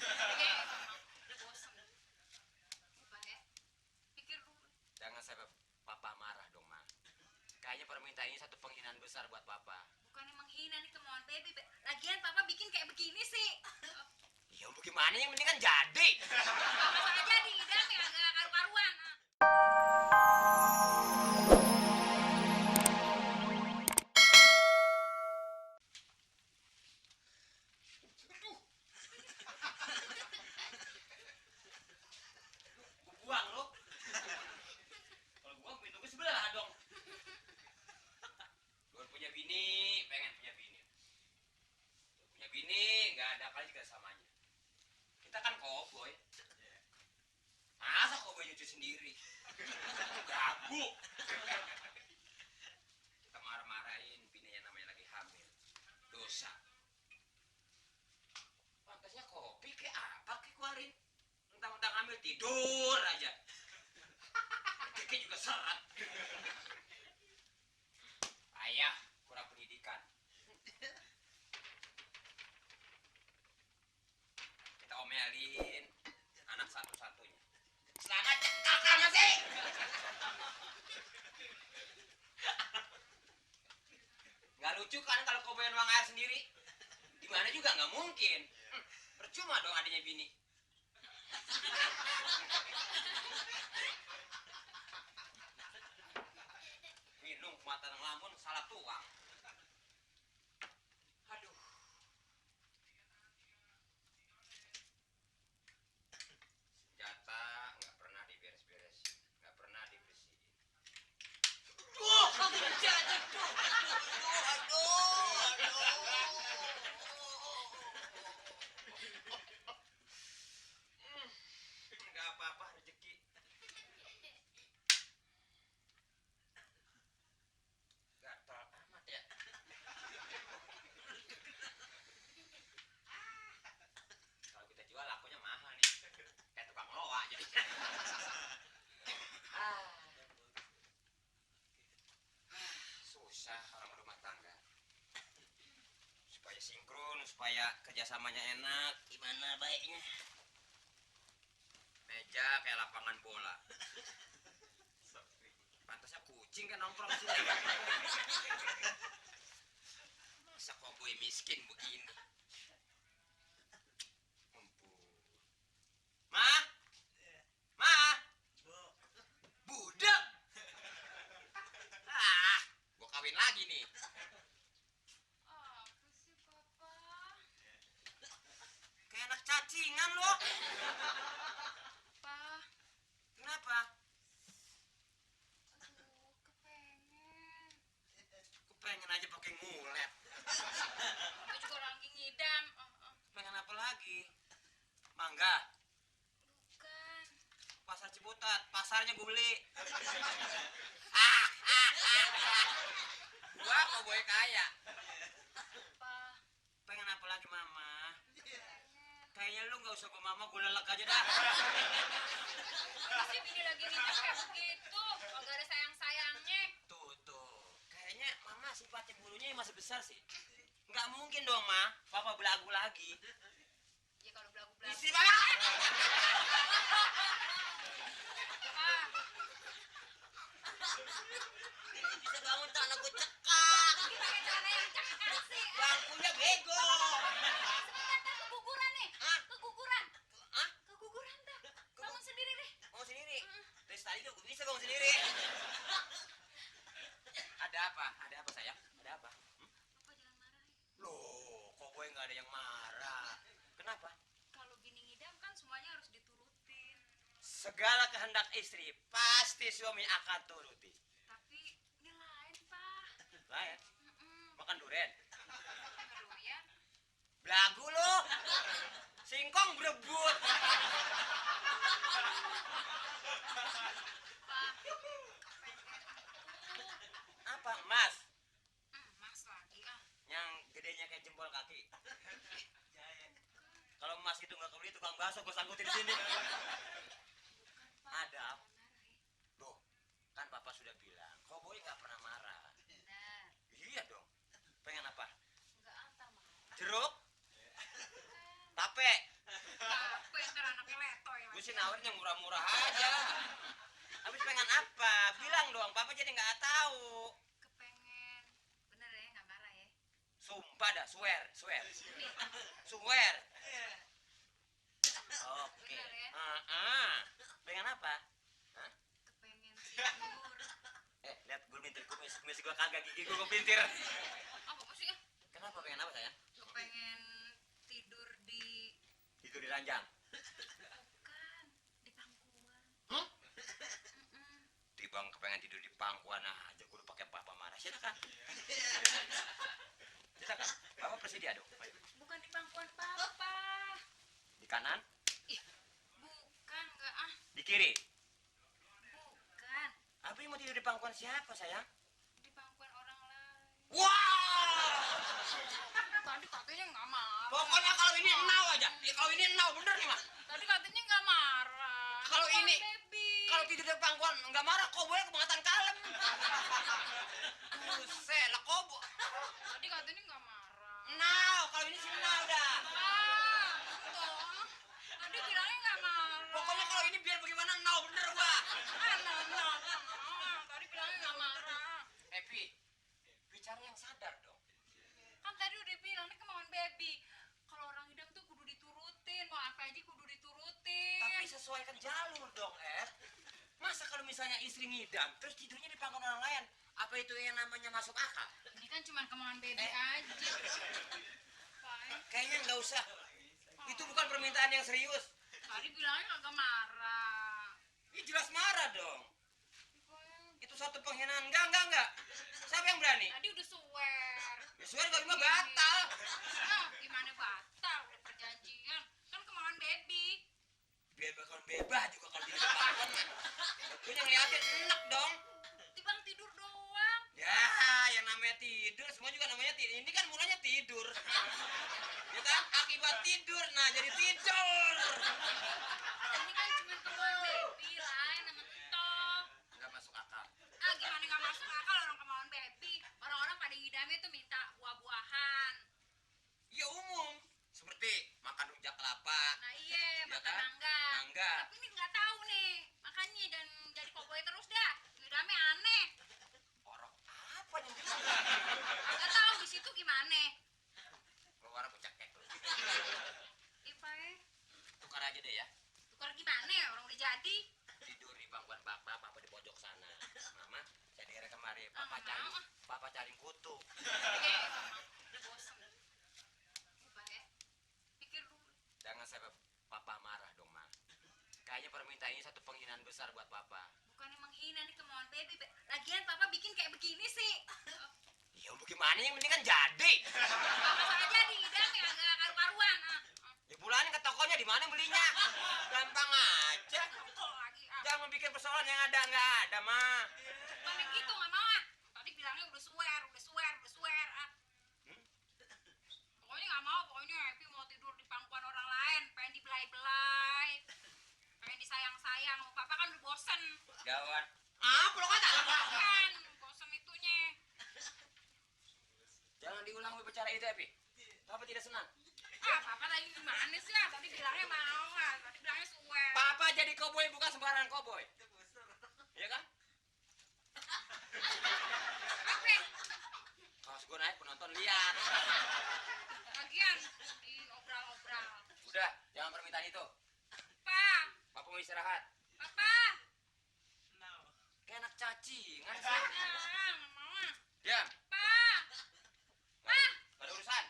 Udah bosan. Coba ya. Pikir dulu. Jangan sampai papa marah dong, Ma. Kayaknya permintaan ini satu penghinaan besar buat papa. Bukan emang hina nih kemauan baby. Lagian papa bikin kayak begini sih. Ya bagaimana, yang penting kan jadi. Masa aja di hidang ya agak karu-karuan. Buang lo. Kalau gua pintu ke sebelah dong. Gua punya bini, pengen punya bini. Gua punya bini, nggak ada apa juga samanya. Kita kan koboi. Masa koboi nyuci sendiri? Gagu. Kita marah-marahin bininya namanya lagi hamil. Dosa. Pantasnya kopi kayak apa kayak keluarin. Mentang-mentang hamil tidur aja. Kiki juga serat. Ayah kurang pendidikan. Kita omelin anak satu-satunya. Selamat kakak masih. Nggak lucu kan kalau kau bayar uang air sendiri? Di mana juga nggak mungkin. Percuma dong adanya bini. Minum mata ngelamun salah tuang. Aduh. Senjata nggak pernah diberes-beresin, nggak pernah dibersihin. Nggak apa-apa rezeki. Gatal amat ya. Kalau kita jual lakunya mahal nih. Kayak tukang loa jadi. Susah orang rumah tangga. Supaya sinkron, supaya kerjasamanya enak. Gimana baiknya? Meja kayak lapangan bola. Pantasnya kucing kan nongkrong sini. Masa koboi miskin begini? Ma? Ma? Budak? Ah, gua kawin lagi nih. Apa sih papa? Kayak anak cacingan lo. Pa, Kenapa? aduh kepengen. Kepengen aja pakai ngulet. Gue juga lagi ngidam. Pengen apa lagi? Mangga, Bukan. pasar Ciputat, pasarnya gue beli. Gua koboi kaya. Pa, Pengen apa lagi mama? pengen. Kayaknya lu nggak usah ke mama, gue lelek aja dah. Masih bini lagi ngidam kayak begitu. Kalau gak ada sayang-sayangnya. Tuh. Kayaknya mama sifatnya bulunya masih besar sih. Nggak mungkin dong, Ma. Papa belagu lagi. Ya kalau belagu-belagu. Istri mama! Bisa bangun tanah gue cekak. Pakai cara yang cakap sih. Bangkunya bego. Sebentar keguguran nih. Hah? Keguguran. Hah? Keguguran dah. Bangun sendiri deh. Bangun sendiri. Dari tadi juga gue bisa bangun sendiri. Ada apa? Ada apa sayang? Ada apa? Papa jangan marah ya. Loh, kok gue nggak ada yang marah? Kenapa? Kalau bini ngidam kan semuanya harus diturutin. Segala kehendak istri pasti suami akan turuti. Tapi ini lain, Pak. Lain. Makan durian. Durian. Belagu lo. Singkong berebut. Pak. Apa emas? Mas lagi ah. Yang gedenya kayak jempol kaki. Kalau emas itu nggak kebeli tukang bakso gue sangkutin di sini. Ada. Loh, kan papa sudah bilang, koboi nggak pernah marah. Benar. Iya dong. Pengen apa? Enggak antar marah. Jeruk? Tape? Tape yang murah-murah aja. Habis pengen apa? Bilang dong, papa jadi nggak tahu. Kepengen. Bener ya, nggak marah ya. Sumpah dah, swear. Nih, Swear. Oke. bener ya. Pengen apa? Hah? Kepengen tidur. Lihat gue bintir kumis gue kagak gigi gue bintir. Apa sih ya? Kenapa pengen apa sayang? Kepengen tidur di Tidur di ranjang. bukan di pangkuan. Hah? Mm-mm. Tibang kepengen tidur di pangkuan aja gue udah pakai papa marah. Silakan. Silakan. Papa bersedia dong. Ayo. Bukan di pangkuan papa. Di kanan, Ih, bukan enggak ah. di kiri. Bukan Abi mau tidur di pangkuan siapa sayang? di pangkuan orang lain. Wah! Tadi katanya nggak marah. Pokoknya kalau ini enau aja. Kalau ini enau bener nih mah. Tadi katanya nggak marah. Kalau Bukan, ini- baby. Kalau tidur di pangkuan nggak marah, koboy kebangetan kalem. Buset, lah kobo. Tadi katanya nggak marah. Enau, kalau ini sih enau dah. Ah, dong. Tadi bilangnya nggak marah. Pokoknya kalau ini biar bagaimana enau bener gua. no. Tadi bilangnya nggak marah. Happy, bicara yang sadar dong. Kan tadi udah bilang ini kemauan baby. Kalau orang hidang tuh kudu diturutin. Mau apa aja kudu diturutin. Tapi sesuaikan jalur dong, Masa kalau misalnya istri ngidam, terus tidurnya di pangkuan orang lain, apa itu yang namanya masuk akal? Ini kan cuma kemauan baby aja. Pak, Kayaknya nggak usah. Itu bukan permintaan yang serius. tadi bilangnya kagak marah. Ini jelas marah dong. Pak, Itu satu penghinaan. Enggak. Siapa yang berani? tadi udah swear. Ya suara kalau ini batal. Ah, gimana batal? Udah perjanjian. Kan kemauan baby. Biar bakal bebas juga kalau tidur di pangkuan mah. Gue yang ngeliatin enak dong. Tibang tidur doang. Ya, yang namanya tidur, semua juga namanya tidur. Ini kan mulanya tidur. Ya kan? Akibat tidur, nah jadi tidur. Ini kan cuma kemauan baby lain sama entok. Nggak masuk akal. Ah, gimana nggak masuk akal orang kemauan baby? Orang-orang pada ngidamnya tuh minta buah-buahan. Ya umum. Seperti makan rujak kelapa. Nah iya, Ya makan kan? mangga. Mangga. Tapi ini nggak tahu nih, makanya dan jadi koboi terus dah. Ngidamnya aneh. Orang apa yang bilang? Nggak tahu di situ gimana. Keluar aku cekek lu. Ipai, Tukar aja deh ya. tukar gimana ya? Orang udah jadi. Tidur di pangkuan papa di pojok sana. Mama, saya daerah kemari. Nggak mau. Papa cari kutu. Bosan. Ipai, pikir dulu. Jangan sampai papa marah dong, Ma. Kayaknya permintaan ini satu penghinaan besar buat papa. Bukannya menghina nih kemauan baby. Lagian papa bikin kayak begini sih. Ya bagaimana yang penting kan jadi. Masalah jadi ngidam ya nggak karu-karuan. Ya bulanin ke tokonya di mana belinya. Gampang aja. Betul lagi. Jangan bikin persoalan yang ada nggak ada, Ma. Bukannya gitu nggak mau ah. Tadi bilangnya udah swear. Pokoknya nggak mau. Pokoknya Happy mau tidur di pangkuan orang lain. Pengen dibelai-belai. Pengen disayang-sayang. Papa kan udah bosen. Gawat. Apa lo kata? Kan bosen itunya. Jangan diulang bicara itu, Epi. Papa tidak senang. Ah, papa tadi gimana sih ah? Tadi bilangnya mau ah. Tadi bilangnya swear. Papa jadi koboi bukan sembarangan koboi. Iya kan? Apa? Kalau gue naik penonton lihat. Lagian di obral-obral. Udah, jangan permintaan itu. Pa, Papa mau istirahat. papa. Kayak anak cacingan sih. Nggak mau ah. Diam. Pa. Gak ada urusan.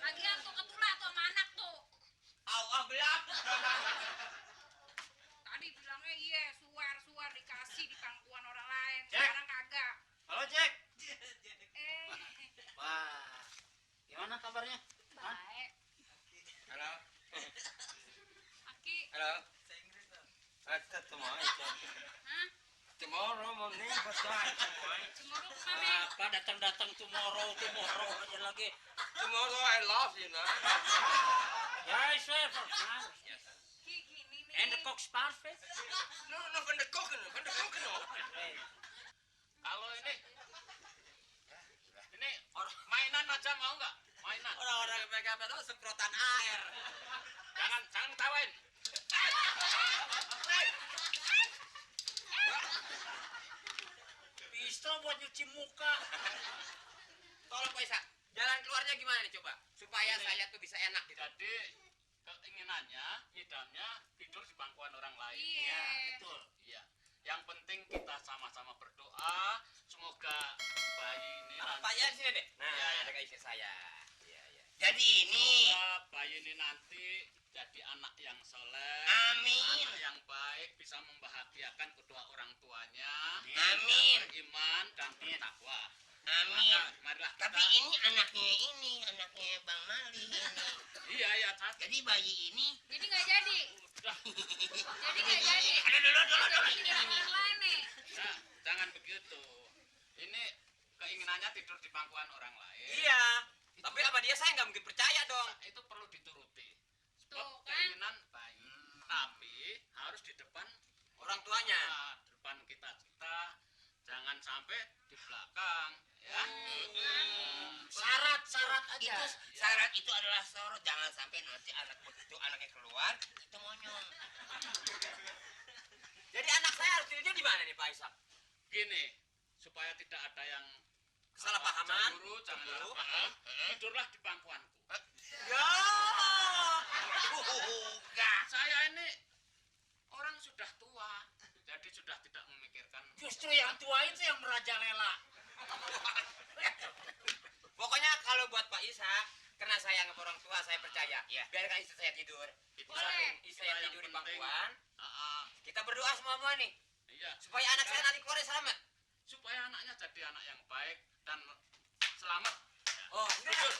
Lagian tuh ketulak tuh sama anak tuh. Gelap. Tadi bilangnya iya, suar dikasih di pangkuan orang lain. Cek. Sekarang kagak. Halo, Cek. Eh, Wah, gimana kabarnya? Hah? baik. Halo. Aki, Halo. hah? Tomorrow morning besar. Cemuruk mana? Apa datang tomorrow aja lagi. Tomorrow I love you, nah. Ya, sir, for now. Ki, gini nih. And the cook's perfect. No, van de koken, no. Kalau ini mainan aja mau nggak? Mainan. Orang-orang yang pegang itu semprotan air. Jangan ketawain. Pistol buat nyuci muka. Tolong Pak Isa, jalan keluarnya gimana nih coba? Supaya Ini. saya tuh bisa enak gitu. Jadi keinginannya, idamnya tidur di pangkuan orang lain. Iya. Ya, betul. Iya. Yang penting kita sama-sama berdoa semoga bayi ini nanti Pak ya sini deh. Nah, Iya. ada kayak istri saya. Iya, iya. Jadi ini semoga bayi ini nanti jadi anak yang soleh, Amin. anak yang baik, bisa membahagiakan kedua orang tuanya, Amin. beriman dan bertakwa. Amin. Maka, marilah kita. Tapi ini anaknya Bang Mali ini. Iya, iya, Tat. Jadi bayi ini Jadi nggak jadi. Udah. Jadi nggak jadi. Aduh, dulu Jadi ini. tidak orang lain nih. Nah, jangan begitu. Ini keinginannya tidur di pangkuan orang lain. Iya. Tapi sama dia saya nggak mungkin percaya dong. Itu perlu dituruti. Sebab Tuh, kan? keinginan baik. Tapi harus di depan Orang tuanya. di depan kita. Jangan sampai di belakang, ya. Syarat aja. Syarat itu adalah syarat, jangan sampai nanti anak begitu anaknya keluar itu monyong. Jadi anak saya harus tidurnya di mana nih Pak Isa? Gini, supaya tidak ada yang Kesalahpahaman. cemburu, jangan Cemburu. salah paham. Tidurlah di pangkuanku. Ya. Enggak. Saya ini orang sudah tua, jadi sudah tidak memikirkan. Justru yang tua itu yang merajalela. Pokoknya kalau buat Pak Isa, karena saya sama orang tua saya percaya. Iya. Biarkan istri saya tidur. Boleh. Istri saya tidur di pangkuan. Ah, Kita berdoa semua nih iya. supaya anak saya nanti keluar selamat. Supaya anaknya jadi anak yang baik dan selamat. Oh, Betul.